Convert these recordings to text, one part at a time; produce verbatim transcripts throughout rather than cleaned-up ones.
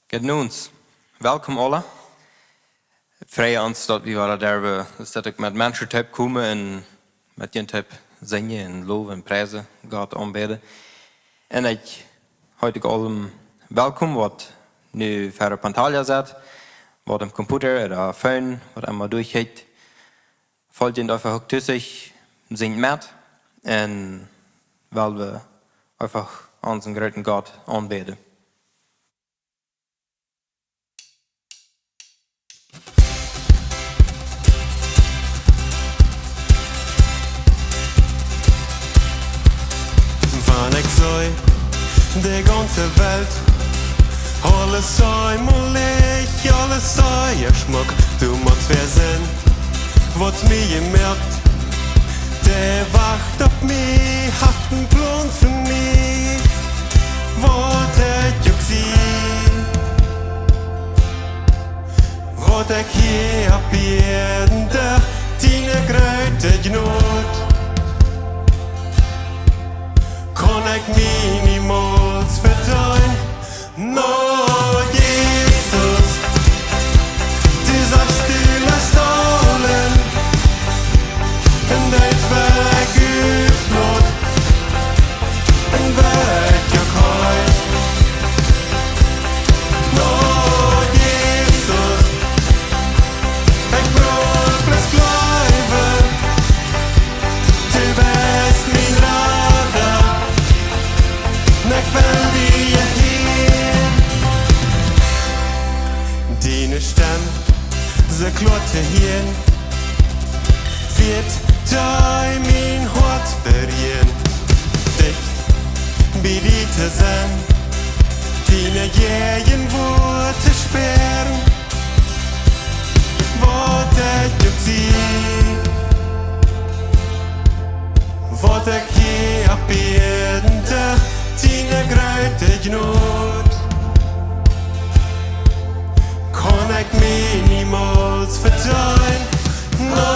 Goodenoons. Welkom aula. Frei ons daut wie wada derwen, daut ekj met Menschen toop komen un met junt toop sinjen un lowen un priesen, Gott aunbäden. Un ekj heet uk aulem welkom, waut nu ver de pantalla sett, waut aum Computer ooda Phone, waut emma derchkjikjt. Folcht junt eefach uk tus, sinjt met un well wie eefach onsen grooten Gott aunbäden. Wan ekj see de gaunze Welt, aules soo molich, aules soo schmock, du motst wäa sennen, waut mie jemoakt, dee wacht opp mie, haft een Plon fa mie, waut ekj uk sie. Waut ekj hia opp Ieed docht, diene groote Jnod, kaun ekj mie niemols vedeenen. No, Jesus, du sajchst, du latst aulem, un daut well ekj utloten. Un woat uk heet. No, Jesus, ekj bruck bloos jleewen, du best mien Rada, un ekj well die hieren. Diene Stemm, see kloa to hieren, woat dee mien Hoat berieren. Dicht bie die to sennen, diene Jäajenwoat to spieren, waut ekj uk sie. Waut ekj hia opp Ieed docht, diene groote Jnod, kaun ekj mie niemols vedeenen. No,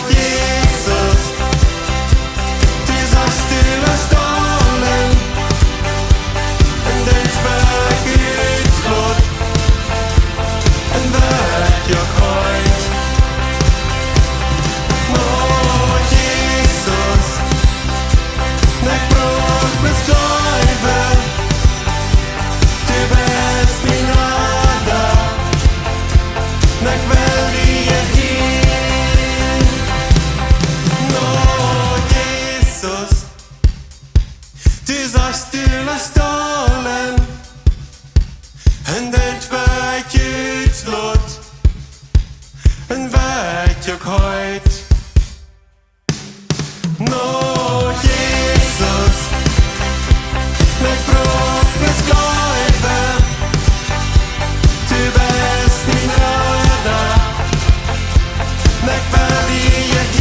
Jesus, du sajchst, du latst aulem, un daut well ekj utloten. Un woat uk heet. O Jesus, ekj bruck bloos jleewen, du best mien Rada, un ekj well die hieren. O Jesus, du sajchst, du latst aulem, un daut well ekj utloten, un woat uk heet. No, Jesus, ekj bruck bloos jleewen, du best mien Rada, un ekj well die hieren.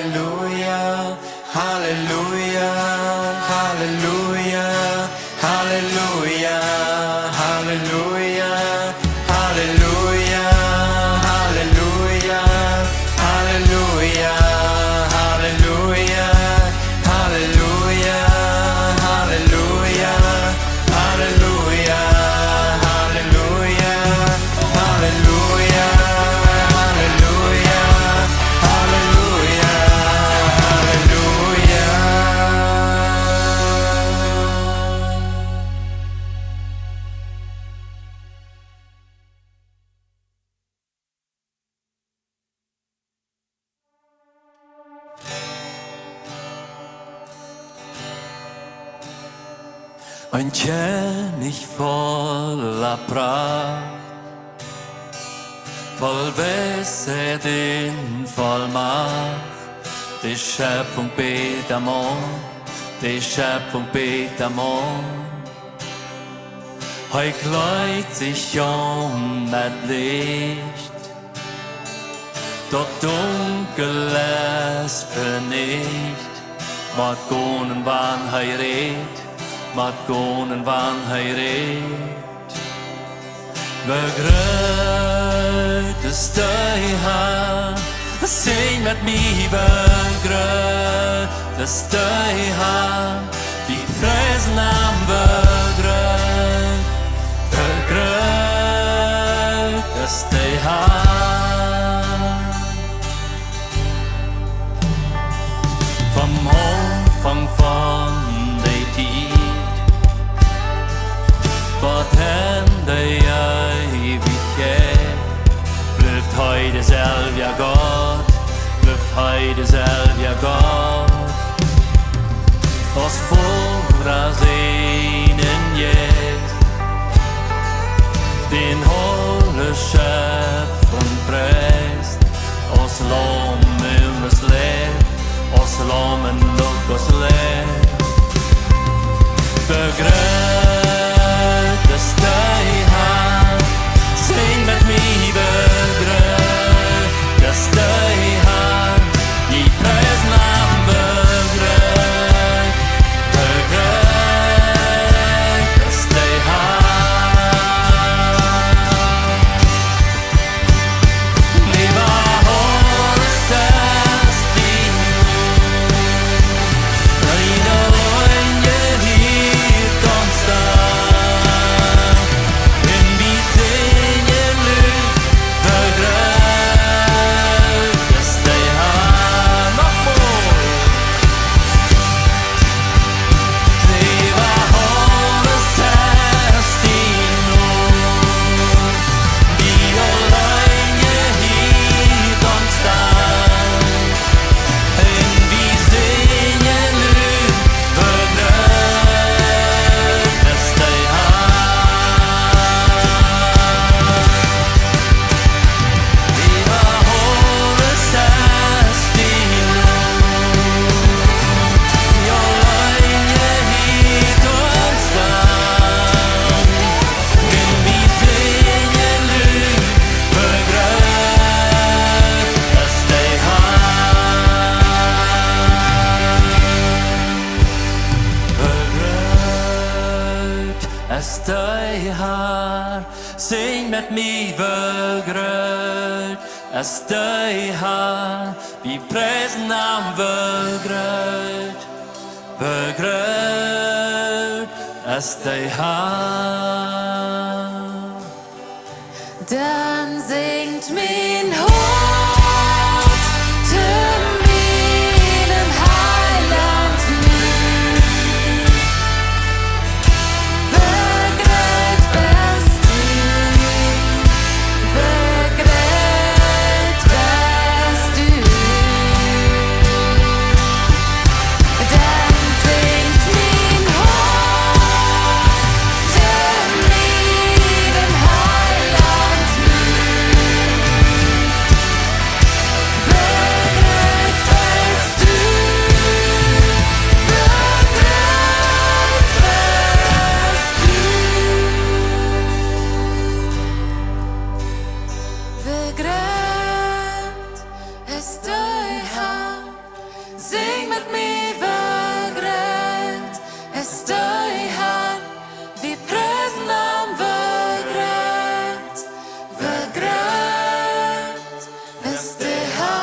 Halleluja, Halleluja, Halleluja, Halleluja, Halleluja, Halleluja, Halleluja, Halleluja, Halleluja, Halleluja, Halleluja, Halleluja, Halleluja, Halleluja, Halleluja, Halleluja, Halleluja. Een Kjennich volla Pracht, voll Weisheit un voll Macht. De Schepfunk bät am aun, de Schepfunk bät am aun. Hee kjleet sikj aun met Licht, daut Dunkel es venicht. Mott gonen wan hee rät, mott gonen wan hee rät. Woo groot es de Har, sinj met mie, woo groot es de Har. Wie priesen am, woo groot, woo groot es de Har. Vom Aunfank von de Tiet bat aun de Eewichkjeit blift hee deselwja Gott, blift hee deselwja Gott. Aus Voda, Sän un Jeist, dän aule Schepfunk priest, aus Laum un aus Leew, aus Laum un uk aus Leew. Woo groot es de Har, sinj met mie, woo groot es de Har. Wie priesen am, woo groot, woo groot es de Har. Äwa aules es dien Lof, dien auleen Jehiel konstant. Un wie sinjen nu, woo groot es de Har. Nochmol. Äwa aules es dien Lof, dien auleen Jehiel konstant. Un wie sinjen nu, woo groot es de Har. Äwa aules es dien Lof, dien auleen Jehiel konstant. Un wie sinjen nu, woo groot es de Har. Woo groot es de Har. Sinj met mie, woo groot es de Har. Wie priesen am, woo groot, woo groot es de Har. Dan sinjt mien Hoat to mienem Heilaunt nu: Woo groot best du, woo groot best du. Dan sinjt mien Hoat to mienem Heilaunt nu: Sinj met mie: Woo groot es de Herr. Wie priesen am: Woo groot, woo groot es de Herr.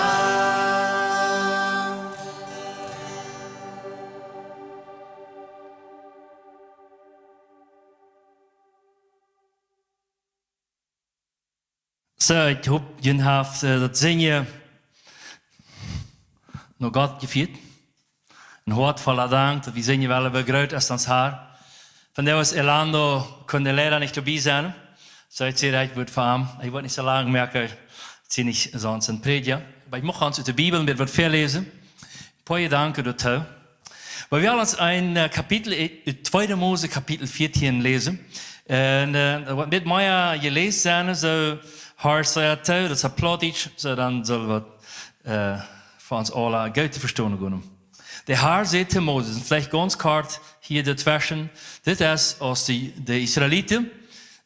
Soo, ekj hop, jie haben, äh, daut Sinjen no Gott jefieet. Een Hoat voll Dank, daut wie sinjen wellen: Woo groot es ons Herr. Vondoag es Elando, kunn hee leida nich doabie sennen. Soo, ekj säd, ekj wudd fa am, ekj wudd nich soo lang moaken, ekj sie nich soo een Prädja. Oba ekj mucht ons ut de Bibel een bät waut väaläsen. Poa Jedanken doatoo. Oba wie haben ons een, äh, Kapitel, äh, tweede Mose Kapitel vieetieen läsen. Un, äh, daut woat een bät mea jeläst sennen, soo, horcht sea too, daut es Plautdietsch, soo dan saul daut, äh, fa ons aule goot to vestonen gonen. De Herr säd to Moses, un veleicht gaunz kort hia doatweschen: Dit es, aus de, de Israeliten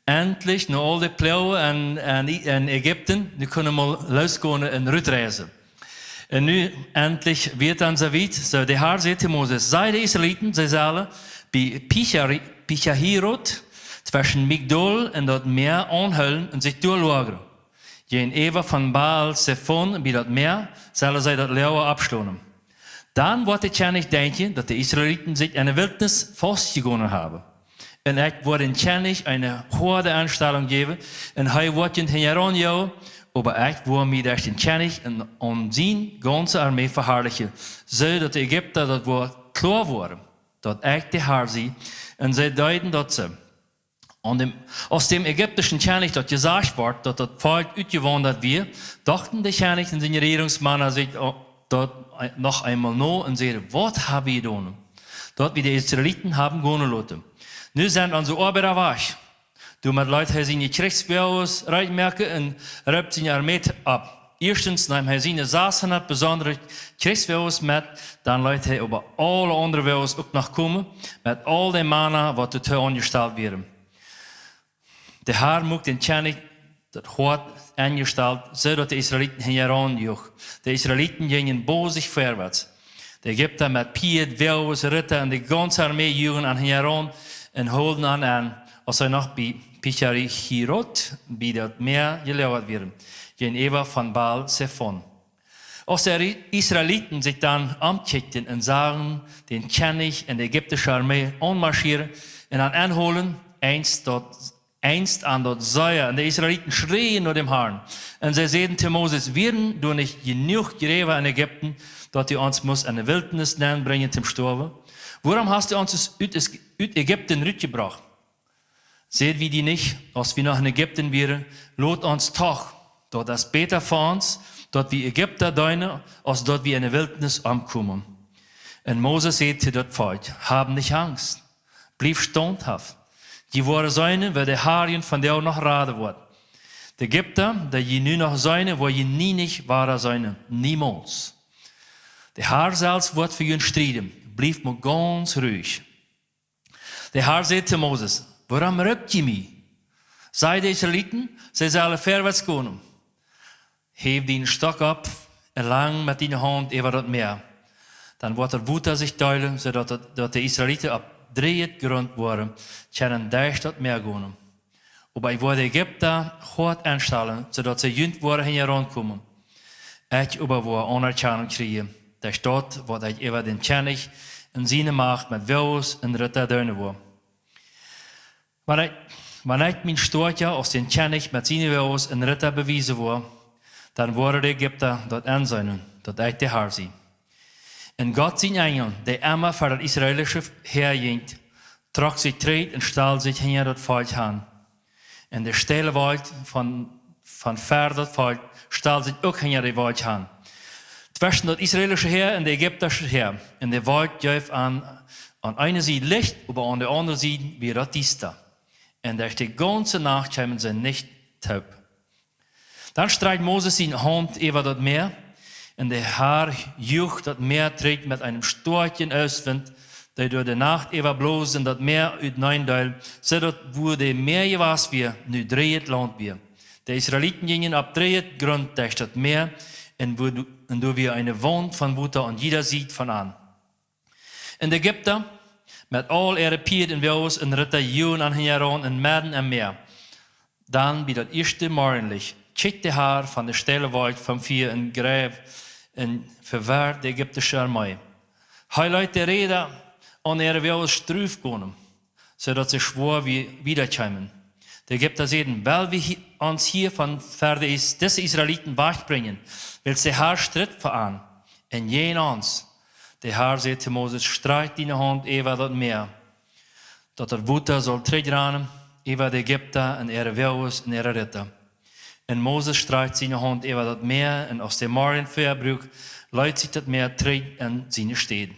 endlich no aul de Ploagen en, en, en Ägipten, nu kunnen mol lossgonen un rutreisen. Un nu endlich wia et dan soo wiet. Soo, de Herr säd to Moses: Saj de Israeliten, see sellen bie Pichari-, Pichahirot, tweschen Migdol un daut Mäa aunhoolen un sikj doa loagren. Jäajenäwa von Baal Zefon bie daut Mäa sellen see daut Loaga oppschlonen. Dan woat de Kjennich denkjen, daut de Israeliten sikj enne Wiltnis faustjegonen haben. Un ekj woa dän Kjennich eene hoade Enstalunk jäwen, un hee woat junt hinjaraun joagen, oba ekj woa mie derch dän Kjennich un aun siene gaunze Armee veharlichen, soo daut de Ägipta daut woat kloa woaren, daut ekj de Herr sie. Un see deeden daut soo. Aun däm, aus däm ägiptischen Kjennich daut jesajcht wort, daut daut Volkj utjewaundat wia, dochten de Kjennich un siene Rejierungsmana sikj, o-, daut e-, noch eemol no un säden: Waut hab wie jedonen, daut wie de Israeliten haben gonen loten? Nu sent onse Oabeida wajch. Doamet leet hee siene Kjrichswoages reed moaken un roopt siene Armee opp. Ieeschtens neem hee siene sashundat besondre Kjrichswoages met, dan leet hee oba aule aundre Woages uk noch komen, met aul de Mana, waut doatoo aunjestalt wieren. De Herr muak dän Kjennich daut Hoat enjestalt, soo daut de Israeliten hinjaraun joagen. De Israeliten jinjen bosich verwoats. De Ägipta met Pieed, Woages, Ritta un de gaunze Armee joagen an hinjaraun un hoolden an en, aus see noch bie Pichahirot, bie daut Mäa, jeloagat wieren, jäajenäwa von Baal Zefon. Aus de Ri-, Israeliten sikj dan omkjikjten un sagen dän Kjennich un de ägiptische Armee aunmarschieren un an enhoolen, Enjst daut, Enjst an daut sea, un de Israeliten schrieejen no däm Herrn. Un see säden to Moses: Wieren doa nich jenuach Jräwa en Ägipten, daut du ons must enne Wiltnis nenbrinjen toom stoawen? Wuarom hast du ons ut, ut Ägipten rutjebrocht? Säd wie die nich, aus wie noch en Ägipten wieren: Lot ons doch, daut es bäta fa ons, daut wie Ägipta deenen, aus daut wie enne Wiltnis omkomen. Un Moses säd to daut Volkj: Hab nich Angst, bliew staundhaft. Jie woaren seenen, woo de Herr junt vondoag noch raden woat. De Ägipta, dee jie nu noch seenen, woa jie nie nich wada seenen, niemols. De Herr selfst woat fa junt strieden, bliewt mau gaunz ruich. De Herr säd to Moses: Wuarom roopt jie mie? Saj de Israeliten, see sellen verwoats gonen. Häw dienen Stock opp un lang met diene Haunt äwa daut Mäa. Dan woat daut Wota sikj deelen, soo daut, daut, daut de Israeliten opp dreejet Grunt woaren kjennen derch daut Mäa gonen. Oba ekj woa de Ägipta hoat enstalen, soo daut see junt woaren hinjaraun komen. Ekj oba woa Aunerkjanunk kjrieen derch daut, waut ekj äwa dän Kjennich un siene Macht met Woages un Ritta doonen woa. Wan ekj, wan ekj mien Stoakj aus dän Kjennich met siene Woages un Ritta bewiesen woa, dan woaren de Ägipta daut enseenen, daut ekj de Herr sie. Un Gott sien Enjel, dee emma ver daut israelische Häa jinkj, trock sikj trigj un stald sikj hinja daut Volkj han. Un de stelle Wolkj von, von ver daut Volkj stald sikj uk hinja daut Volkj han. Tweschen daut israelische Häa un daut ägiptische Häa. Un de Wolkj jeef an, aun eene Sied Licht, oba aun de aundre Sied wia daut diesta. Un derch de gaunze Nacht kjeemen see nich toop. Dan strakjt Moses siene Haunt äwa daut Mäa, un de Herr juach daut Mäa trigj met eenen stoakjen Oostwint, dee doa de Nacht äwa bloos un daut Mäa utenaunda deeld, soo daut, wua de Mäa jewast wia, nu dreejet Launt wia. De Israeliten jinjen opp dreejet Grunt derch daut Mäa, un wua du-, un doa wia eene Waunt von Wota aun jieda Sied von an. Un de Ägipta, met aul äare Pieed un Woages un Ritta, jieden an hinjaraun un medden em Mäa. Dan bie daut ieeschte Morjenlicht kjikjt de Har von de steile Wolkj vom Fia un jreep un vewarrd de ägiptische Armee. Hee leet de Räda aun äare Woages struf gonen, soo daut see schwoa wie-, wiedakjeemen. De Ägipta säden: "Well wie hie-, ons hia von ver de Is-, dise Israeliten wajchbrinjen, wiels de Har stritt fa an un jäajen ons." De Har säd to Moses: "Strakj diene Haunt äwa daut Mäa, daut daut Wota saul trigjrannen äwa de Ägipta un äare Woages un äare Ritta." Un Moses strakjt siene Haunt äwa daut Mäa, un aus de Morjen väabruak, leet sikj daut Mäa trigj en siene Städ.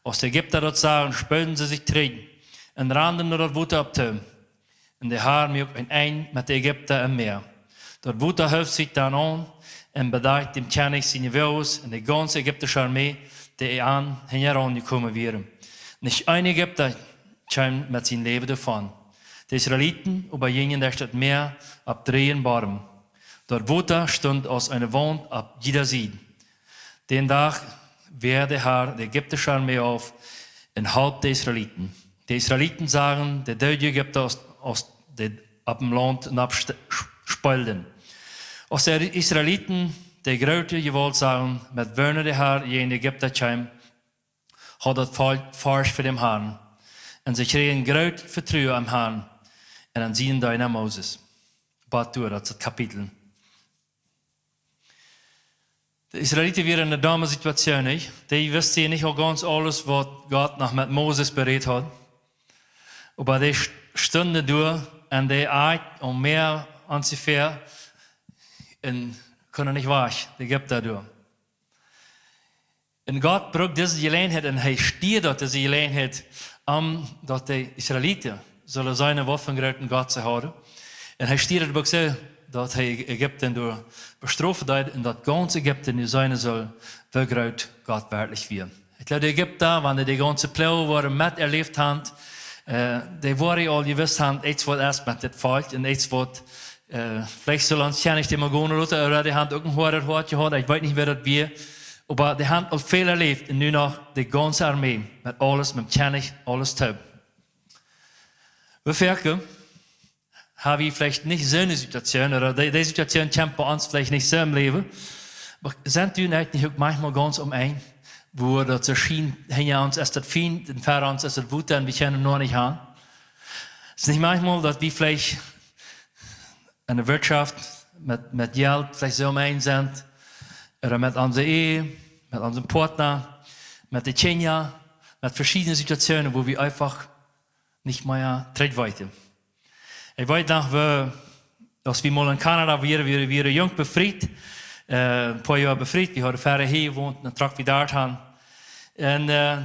Aus de Ägipta daut sagen, spooden see sikj trigj un randen no daut Wota opp too. Un de Har muak een Enj met de Ägipta em Mäa. Daut Wota hoof sikj dan aun un bedakjt däm Kjennich siene Woages un de gaunze ägiptische Armee, dee an hinjaraun jekomen wieren. Nich een Ägipta kjeem met sien Läwen doavon. De Israeliten äwajinjen daut Mäa opp dree Bodem. Daut Wota stunt aus eene Waunt opp jieda Sied. Dän Dach wead de Har de ägiptische Armee auf un holp de Israeliten. De Israeliten sagen de doodje Ägipta aus, aus dee opp däm Launt nopp st-, sp-, speelden. Aus de Israeliten de groote Jewault sagen, met woone de Har jäajen de Ägipta kjeem, haud daut Volkj Forcht fa däm Harn. Un see kjrieejen groot Vetruen aum Harn un aun sienen Deena Moses. Bat doa, daut es daut Kapitel. De Israeliten wieren en eene domme Situation, nich? Dee wisten nich aul gaunz aules, waut Gott noch met Moses berät haud. Oba dee st-, stunden doa un dee aun daut Mäa aun sikj ver un kunnen nich wajch, de Ägipta doa. Un Gott brukt dise Jeläajenheit un hee stieed daut, dise Jeläajenheit, om daut de Israeliten sullen seenen, waut fa een grooten Gott see hauden. Un hee stieed daut uk soo, daut hee Ägipten doa bestrofen deed un daut gaunz Ägipten nu seenen sull, woo groot Gott werkjlich wia. Ekj jleew, de Ägipta, wan dee de gaunze Ploag wieren met erläft haben, äh, dee wieren aul jewist haben, eent waut es met dit Volkj un eent waut, äh, veleicht sull ons Kjennich dee mol gonen loten, ooda dee haben uk een hoadet Hoat jehaut, ekj weet nich, wäa daut wia, oba dee haben aul väl erläft un nu noch de gaunze Armee, met aules, met Kjennich, aules toop. Wie foaken ha wie veleicht nich soone Situation, ooda dee, dee Situation kjemt bie ons veleicht nich soo em Läwen. Oba sent wie nich uk maunchmol gaunz aum Enj, wua daut soo schient, hinja ons es daut Fient, un ver ons es daut Wota, un wie kjennen noch nich han? Es nich maunchmol, daut wie veleicht en de Wirtschaft met, met Jelt veleicht soo aum Enj sent, ooda met onse Ehe, met onsen Partner, met de Kjinja, met veschiedne Situationen, wua wie eefach nich mea trigj weeten. Ekj weet noch, wie, aus wie mol en Kanada wieren, wie, wie wieren junk befriet, äh, een poa Joa befriet, wie hauden ver hia jewont, dan trocken wie doa han. Un, äh,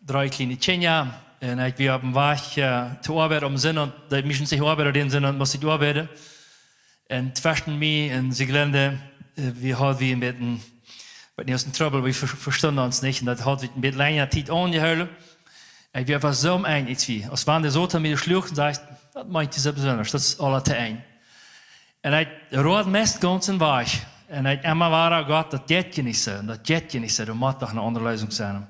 dree kjliene Kjinja, un ekj wia oppem Wajch, äh, to Oabeit, om Sindach, dee must nich oabeiden, dän Sindach must ekj oabeiden. Un tweschen mie un Sieglinde, äh, wie hauden wie een bät, weet nich, aus een Trubbel, wie ver-, vestunden ons nich, un daut haud sikj een bät lenja Tiet aunjehoolen. Un wie wieren soo aum Enj, ekj wia, aus wan de Soton mie schluach un säd: "Daut meent dee soo besonda, daut es aules to Enj." Un ekj road meist gaunz en Wajch. Un ekj emma wada: "Gott, daut jeit je nich soo, daut jeit je nich soo, doa mott doch eene aundre Leesunk sennen."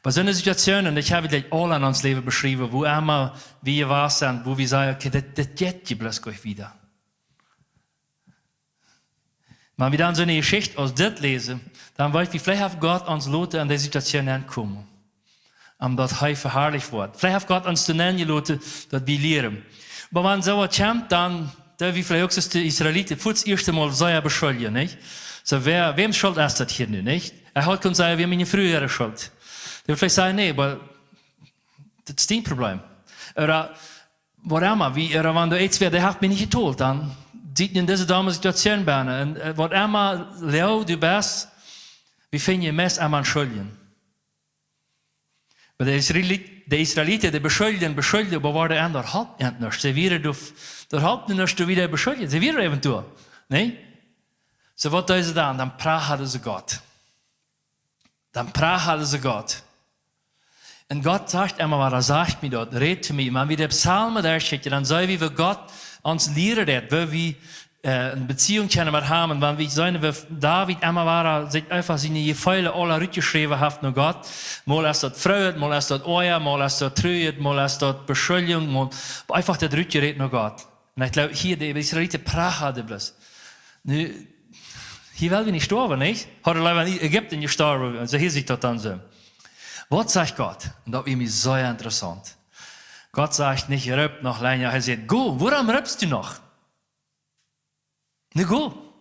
Bie soone Situationen, un ekj hab daut aul en ons Läwen beschräwen, wua emma wie jewast sent, wua wie sajen: "Okay, dit, dit jeit je bloos nich wieda." Wan wie dan soone Jeschicht aus dit läsen, dan weet wie, veleicht haft Gott ons loten en dee Situation aunkomen, om daut hee veharlicht woat. Veleicht haft Gott ons doa nenjeloten, daut wie lieren. Oba wan soo waut kjemt, dan, dan wie veleicht uk soo aus de Israeliten, fa daut ieeschte Mol sea beschuljen, nich? Soo, wäa, wäms Schult es daut hia nu, nich? Hee haud kunt sajen: "Wia miene Fru äare Schult." Dee wudd veleicht sajen: "Nä, oba daut es dien Problem." Ooda waut emma, wie, ooda wan doa eent wia, dee haft mie nich jetolt, dan sitt en dise domme Situation bennen. Un, äh, waut emma Loag du best, wie finjen meist emma een Schuldjen. Oba de Israelit-, de Israeliten, dee beschuljen, beschuljen, oba wudden aun, daut halpt an nuscht. See wieren doa, daut halpt nuscht, doa wieda beschuljen. See wieren äwent doa, nä? Soo, waut deeden see dan? Dan prachaden see Gott. Dan prachaden see Gott. Un Gott sajcht emma wada: "Sajcht mie daut, rät to mie." Wan wie de Psalmen derchkjikjen, dan seenen wie, woo Gott ons lieren deit, woo wie äh, eene Beziehung kjennen met am haben, wan wie seenen, woo David emma wada sikj eefach siene Jefeele aula rutjeschräwen haft no Gott. Mol es daut Freid, mol es daut Oaja, mol es daut Truat, mol es daut Beschuldjunk, mol eefach daut rutjerät no Gott. Un ekj jleew, hia de Israeliten prachaden bloos. Nu, hia well wie nich stoawen, nich? Hauden leewa en Ägipten jestorwen, soo hieet daut dan soo. Waut sajcht Gott? Un daut wia mie sea interessaunt. Gott sajcht nich: "Roop noch lenja." Hee sajcht: "Go, wuarom roopst du noch? Nu go."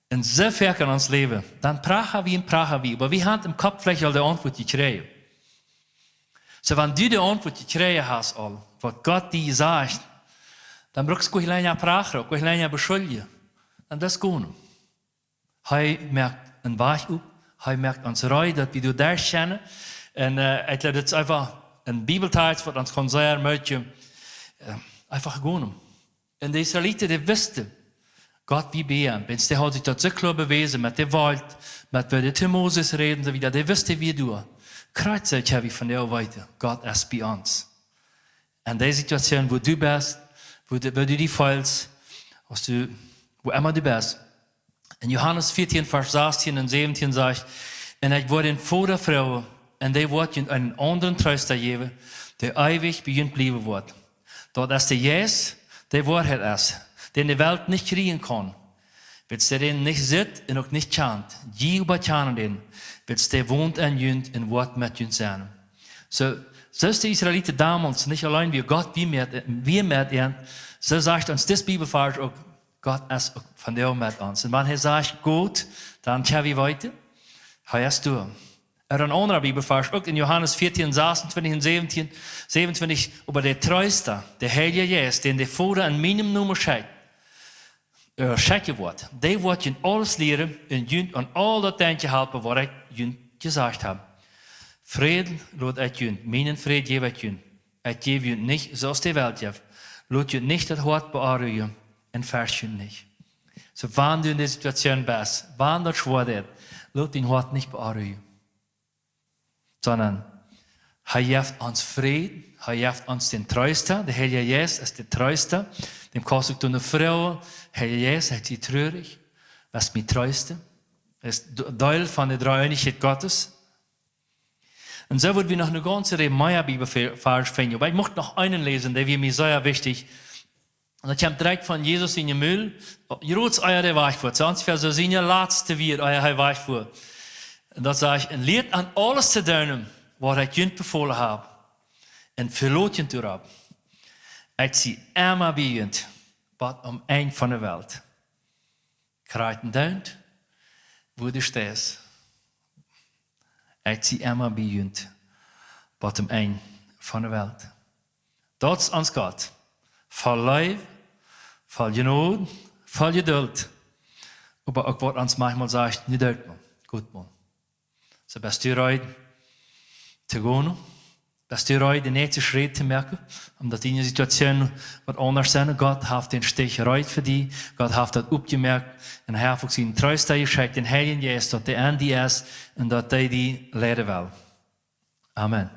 Un soo foaken en ons Läwen, dan pracha wie un pracha wie, oba wie haben em Kopp veleicht aul de Auntwuat jekjräajen. Soo, wan du de Auntwuat jekjräajen hast aul, waut Gott die sajcht, dan brukst du nich lenja prachen, nich lenja beschuldjen. Dan lass gonen. Hee moakt eenen Wajch op, hee moakt ons reed, daut wie doa derch kjennen. Un, äh, ekj jleew, daut es eefach een Bibeltext, waut ons kaun sea ermutigen, äh, eefach gonen. Un de Israeliten, dee wisten, Gott wia bie an. Wiels dee haud sikj daut soo kloa bewäsen met de Wolkj, met woo dee to Moses räden, soo wieda. Dee wisten, woo doa. Krakjt soo kjenn wie vondoag weeten, Gott es bie ons. En de Situation, wua du best, wua du, wua du die feelst, aus du, wua emma du best. En Johanes vieetieen, Varsch sastieen un säwentieen sajcht: "Un ekj woa dän Voda froagen, un dee woat junt eenen aundren Treesta jäwen, dee eewich bie junt bliewen woat. Daut es de Jeist, dee Woarheit es, dän de Welt nich kjrieen kaun, wiels dee dän nich sitt un uk nich kjant. Jie oba kjanen dän, wiels dee wont en junt un woat met junt sennen." Soo, soo aus de Israeliten donmols nich auleen wieren, Gott wia met, wia met an, soo sajcht ons dis Bibelvarsch uk, Gott es uk vondoag met ons. Un wan hee sajcht: "Go," dan kjenn wie weeten, hee es doa. Ooda een aundra Bibelvarsch, uk en Johanes vieetieen, sasuntwintich un säwentieen, säwenuntwintich, oba de Treesta, de Heilje Jeist, dän de Voda en mienen Nomen schekjt, äh, schekjen woat, dee woat junt aules lieren un junt aun aul daut denkjen halpen, waut ekj junt jesajcht hab. Fräd lot ekj junt, mienen Fräd jäw ekj junt. Ekj jäw junt nich, soo aus de Welt jeft. Lot junt nich daut Hoat beonruijen un fercht junt nich. Soo, wan du en de Situation best, wan daut schwoa woat, lot dien Hoat nich beonruijen. Sonda hee jeft ons Fräd, hee jeft ons dän Treesta, de Heilje Jeist es de Treesta. Däm kaust du froagen: "Heilje Jeist, ekj sie trurich, west mie treesten?" Es D-, Deel von de Dreeeenichkjeit Gottes. Un soo woa wie noch eene gaunze Rieej mea Bibelvarsch finjen. Oba ekj mucht noch eenen läsen, dee wia mie sea wichtich. Un daut kjemt direkt von Jesus siene Mul, krakjt ea hee wajch fua. Soo onjefäa soo siene latste Wieed, ea hee wajch fua. Un daut sajcht: "Un lieet an aules to doonen, waut ekj junt befolen hab. Un velot junt doaropp. Ekj sie emma bie junt, bat aum Enj von de Welt." Krakjt doa, wua du steist. Ekj sie emma bie junt, bat aum Enj von de Welt. Daut es ons Gott. Voll Leew, voll Jnod, voll Jeduld. Oba uk waut ons maunchmol sajcht: "Nu doot mau, goot mau." Soo, best du reed to gonen? Best du reed, dän näakjsten Schritt to moaken, om daut diene Situation woat aundasch sennen? Gott haft dän Stich reed fa die. Gott haft daut opjemoakt. Un hee haft uk sienen Treesta jeschekjt, dän Heiljen Jeist, daut dee en die es un daut dee die leiden well. Amen.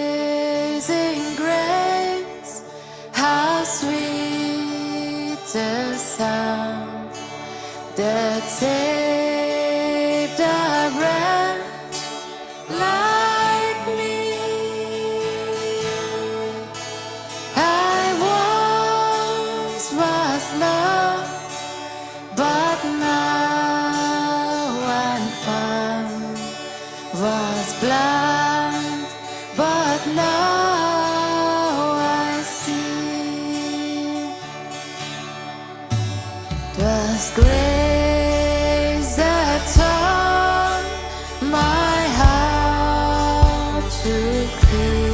Amazing grace, how sweet the sound that saved a wretch like me. I once was lost, but now I'm found. Was blind, but now I see. 'Twas grace that taught my heart to fear.